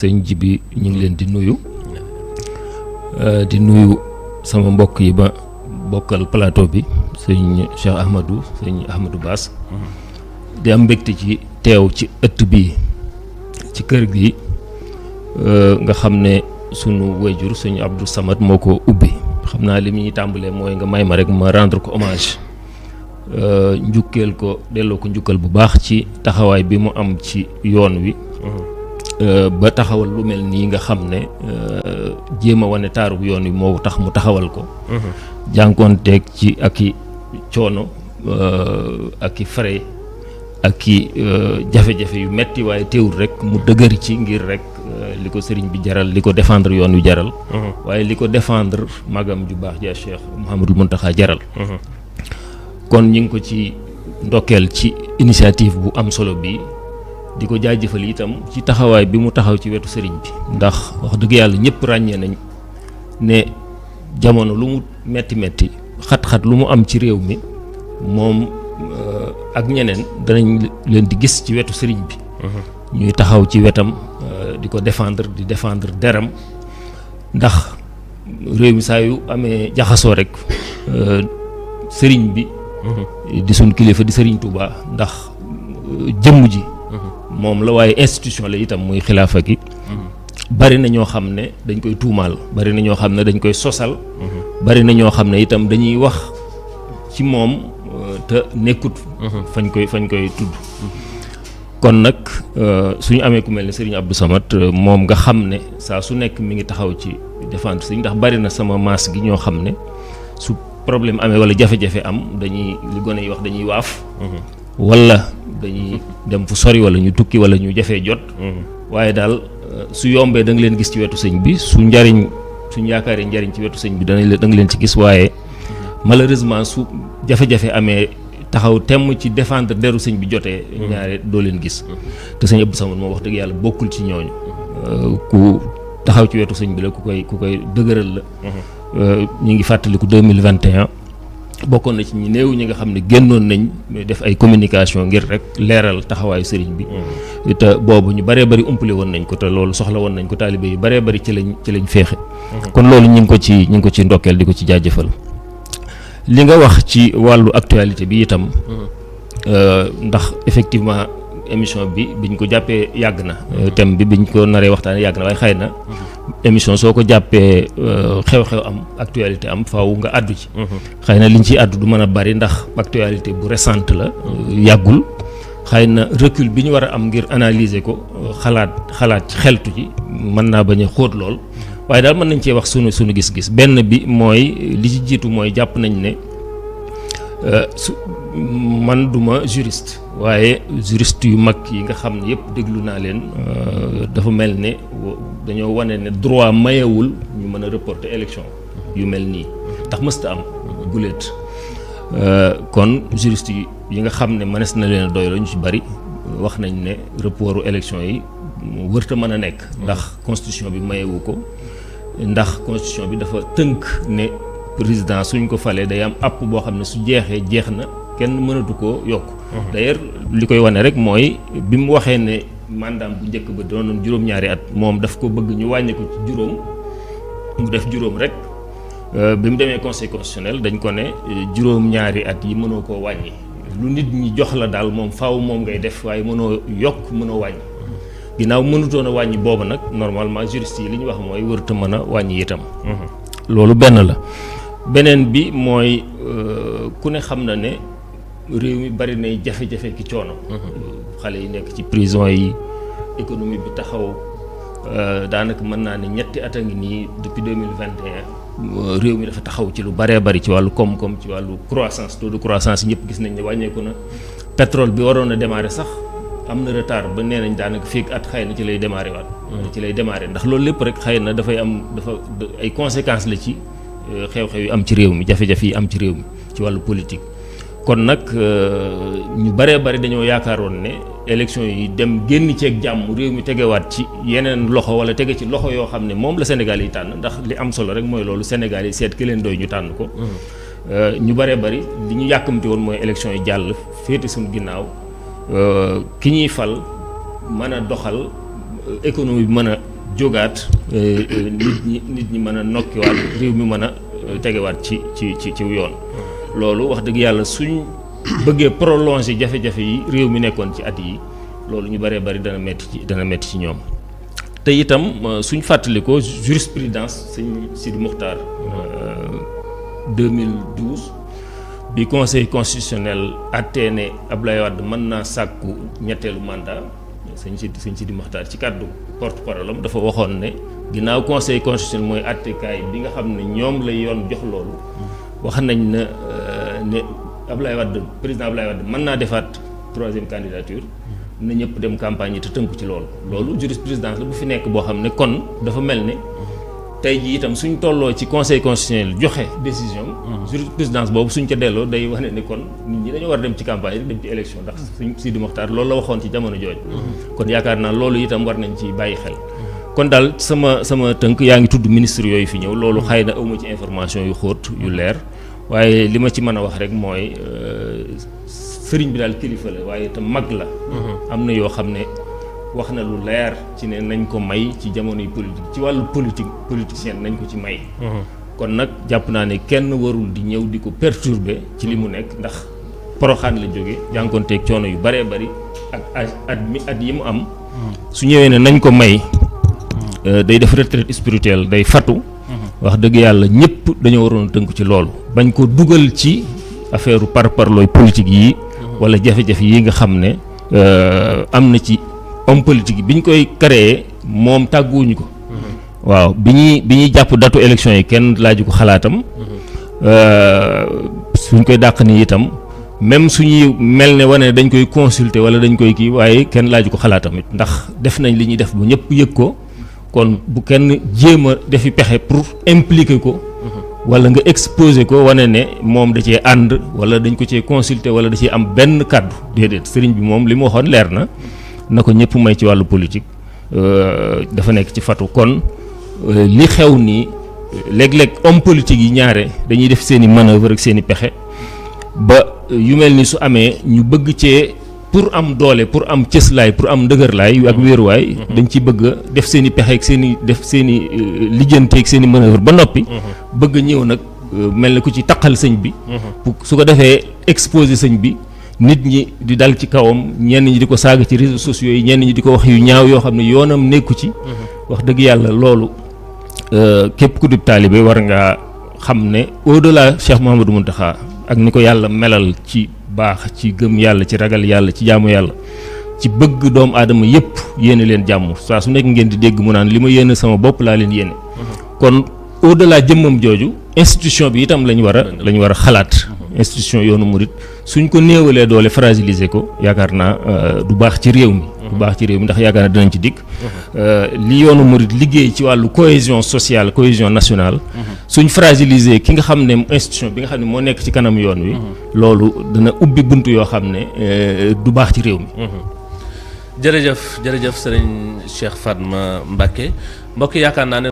sëñ Jibi ñu ngi leen di nuyu sama mbokk yi ba bokkal plateau bi sëñ Cheikh Ahmadou sëñ Ahmadou Bass di am mbégte ci teew ci ëtt bi ci kër gi nga xam ne sunu wayjur sëñ Abdou Samad moo ko ubbi xam naa li ñuy tàmbalee mooy nga may ma rek ma rendre ko hommage njukkeel ko delloo ko njukkal bu baax ci taxawaay bi mu am ci yoon wi ba taxawal lu mel nii nga xam ne jéem a wane taarub yoon wi moo tax mu taxawal ko jànkoonteeg ci ak i coono ak i frais ak i jafe-jafe yu metti waaye teewul rek mu dëgër ci ngir rek li ko sëriñ bi jaral li ko défendre yoon wi jaral waaye li ko défendre magam ju baax ja Cheikh Mouhamadul Mountakha jaral kon ñu ngi ko ci ndokkeel ci initiative bu am solo bi di ko jaajëfal itam ci taxawaay bi mu taxaw ci wetu sëriñ bi ndax wax dëgg yàlla ñëpp ràññee nañ ne jamono lu mu metti xat-xat lu mu am ci réew mi moom ak ñeneen danañ leen di gis ci wetu sëriñ bi ñuy taxaw ci wetam di ko défendre deram ndax réew mi saa yu amee jaxasoo rek sëriñ bi di suñ kilifa di sëriñ Touba ndax jëmm ji moom la waaye institution la itam muy xilaafa gi bari na ñoo xam ne dañ koy tuumaal bari na ñoo xam ne dañ koy sosal bari na ñoo xam ne itam dañuy wax ci moom te nekkut fañ koy tudd kon nag suñu amee ku mel ne Serigne Abdou Samad moom nga xam ne saa su nekk mi ngi taxaw ci défendre Serigne ndax bari na sama maas gi ñoo xam ne su problème amee wala jafe-jafe am dañuy li gone yi wax dañuy waaf wala dañuy dem fu sori wala ñu tukki wala ñu jafee jot waaye daal su yombee da nga leen gis ci wetu sëñ bi suñ yaakaaree njariñ ci wetu sëñ bi da nga leen ci gis waaye malheureusement su jafe-jafe amee taxaw temm ci défendre deru sëñ bi jotee ñaare doo leen gis te sëñ Abdou Samad moom wax dëgg yàlla bokkul ci ñooñu ku taxaw ci wetu sëñ bi la ku koy dëgëral la ñu ngi fàttaliku 2021 bokkoon na ci ñi néew ñi nga xam ne génnoon nañ def ay communication ngir rek leeral taxawaayu sëriñ bi te boobu ñu bëree bëri umpale woon nañ ko te loolu soxla woon nañ ko taalibe yu bëree bëri ci lañ féexe kon loolu ñu ngi ko ci ndokkeel di ko ci jaajëfal li nga wax ci wàllu actualité bi itam ndax effectivement émission bi biñ ko jàppee yàgg na thème bi biñ ko naree waxtaanee yàgg na waaye xëy na émission soo ko jàppee xew-xew am actualité am faaw nga àddu ci xëy na liñ ciy àddu du mën a bari ndax actualité bu récente la yàggul xëy na recul bi ñu war a am ngir analyser ko xalaat ci xeltu ci mën naa bañ a xóot lool waaye daal mën nañ cee wax sunu gis-gis benn bi mooy li ci jiitu mooy jàpp nañ ne man duma juriste waaye juriste yu mag yi nga xam ne yëpp déglu naa leen dafa mel ne dañoo wane ne droit mayewul ñu mën a reporter élection yu mel nii ndax mësta am guléet kon juriste yi nga xam ne mënees na leen a doy la ñu ci bari wax nañ ne reportu élection yi wërta mën a nekk ndax constitution bi mayewu ko ndax constitution bi dafa tënk ne président suñ ko falee day am app boo xam ne su jeex na kenn mënatu koo yokk d'ailleurs li koy wane rek mooy bi mu waxee ne mandaam bu njëkk ba doonoon juróom-ñaari at moom daf ko bëgg ñu wàññi ko ci juróom mu def juróom rek bi mu demee conseil constitutionnel dañ ko ne juróom-ñaari at yi mënoo koo wàññi lu nit ñi jox la daal moom faaw moom ngay def waaye mënoo yokk mënoo wàññi ginnaaw mënutoon a wàññi booba nag normalement juriste yi li ñu wax mooy wërta mën a wàññi itam loolu benn la beneen bi mooy ku ne xam na ne réew mi bari nay jafe-jafe ki coono xale yi nekk ci prison yi économie bi taxaw daanaka mën naa ne ñetti at a ngi nii depuis 2021 réew mi dafa taxaw ci lu baree bari ci wàllu koom-koom ci wàllu croissance taux de croissance ñëpp gis nañ ne wàññeeku na pétrole bi waroon a démarrer sax am na retard ba nee nañ daanaka fii at xëy na ci lay démarrer ndax loolu lépp rek xëy na dafa ay conséquences la ci xew-xew yi am ci réew mi jafe-jafe yi am ci réew mi ci wàllu politique kon nag ñu bëree bëri dañoo yaakaaroon ne élection yi dem génn ceeg jàmm réew mi tegewaat ci yeneen loxo wala tege ci loxo yoo xam ne moom la Sénégal yi tànn ndax li am solo rek mooy loolu Sénégal yi seet ki leen doy ñu tànn ko ñu bëree bëri li ñu yàkkamti woon mooy élection yi jàll féete suñu ginnaaw ki ñuy fal mën a doxal économie bi mën a jógaat nit ñi mën a nokkiwaat réew mi mën a tegewaat ci yoon. loolu wax dëgg yàlla suñ bëggee prolonger jafe-jafe yi réew mi nekkoon ci at yi loolu ñu bëree bëri dana metti ci ñoom. te itam suñ fàttalikoo jurisprudence sëñ Sidi Mokhtar 2012 bi conseil constitutionnel àttee ne Abdoulaye Wade mën naa sàkku ñetteelu mandat sëñ Sidi Mokhtar ci kàddu porte-parole am dafa waxoon ne ginnaaw conseil constitutionnel mooy àttekaay bi nga xam ne ñoom la yoon jox loolu wax nañ ne Abdoulaye Wade président Abdoulaye Wade mën naa defaat 3e candidature na ñëpp dem campagne yi te tënku ci loolu jurisprudence la bu fi nekk boo xam ne kon dafa mel ne tey jii itam suñ tolloo ci conseil constitutionnel joxe décision jurisprudence boobu suñ ca delloo day wane ne kon nit ñi dañoo war a dem ci campagne yi dem ci élection ndax suñ Sidi Mokhtar loolu la waxoon ci jamono jooju kon yaakaar naa loolu itam war nañ ci bàyyi xel kon daal sama tënk yaa ngi tudd ministre yooyu fi ñëw loolu xëy na awma ci information yu xóot yu leer waaye li ma ci mën a wax rek mooy sëriñ bi daal kilifa la waaye itam mag la am na yoo xam ne wax na lu leer ci ne nañ ko may ci jamonoy politique ci wàllu politicien nañ ko ci may kon nag jàpp naa ne kenn warul di ñëw di ko perturber ci li mu nekk ndax Poroxaan la jóge jànkoonteeg coono yu bëree bëri ak at yi mu am su ñëwee ne nañ ko may day def retraite spirituelle day fatu wax dëgg yàlla ñëpp dañoo waroon a tënku ci loolu bañ ko dugal ci affaire parparlooy politique yi wala jafe-jafe yi nga xam ne am na ci homme politique bi ñu koy créé moom tàgguwuñu ko waaw bi ñuy jàpp datu élection yi kenn laaju ko xalaatam suñ koy dàq ni itam même suñuy mel ne wane dañ koy consulter wala dañ koy kii waaye kenn laaju ko xalaatam it ndax def nañ li ñuy def bu ñëpp yëg ko kon bu kenn jéem a defi pexe pour impliquer ko wala nga exposer ko wane ne moom da cee ànd wala dañ ko cee consulter wala da cee am benn kàddu déedéet sëriñ bi moom li mu waxoon leer na ko ñëpp may ci wàllu politique dafa nekk ci fatu kon li xew nii léeg-léeg homme politique yi ñaare dañuy def seen i manœuvre ak seen i pexe ba yu mel ni su amee ñu bëgg cee pour am doole pour am cëslaay pour am ndëgërlaay ak wéeruwaay dañ ci bëgg def seen i pexe ak seen i def seen i lijjante ak seen i manœuvre ba noppi bëgg ñëw nag mel na ku ci taqal sëñ bi su ko defee exposer sëñ bi nit ñi di dal ci kawam ñenn ñi di ko saaga ci réseaux sociaux yi ñenn ñi di ko wax yu ñaaw yoo xam ne yoonam nekku ci wax dëgg yàlla loolu képp ku di taalibe war ngaa xam ne au-delà Cheikh Mouhamadou Mountakha ak ni ko yàlla melal ci baax ci gëm yàlla ci ragal yàlla ci jaamu yàlla ci bëgg doomu aadama yépp yéene leen jàmm saa su nekk ngeen di dégg mu naan li ma yéene sama bopp laa leen yéene kon au-delà jëmmam jooju institution bi itam lañ war a xalaat institution yoonu murit suñ ko néewalee doole fragiliser ko yaakaar naa du baax ci réew mi ndax yaakaar naa dinañ ci dikk li yoonu murit liggéey ci wàllu cohésion sociale cohésion nationale suñ fragiliser ki nga xam ne institution bi nga xam ne moo nekk ci kanam yoon wi loolu dana ubbi bunt yoo xam ne du baax ci réew mi jërëjëf sëriñ Cheikh Fatma Mbacké mbokk yaakaar naa ne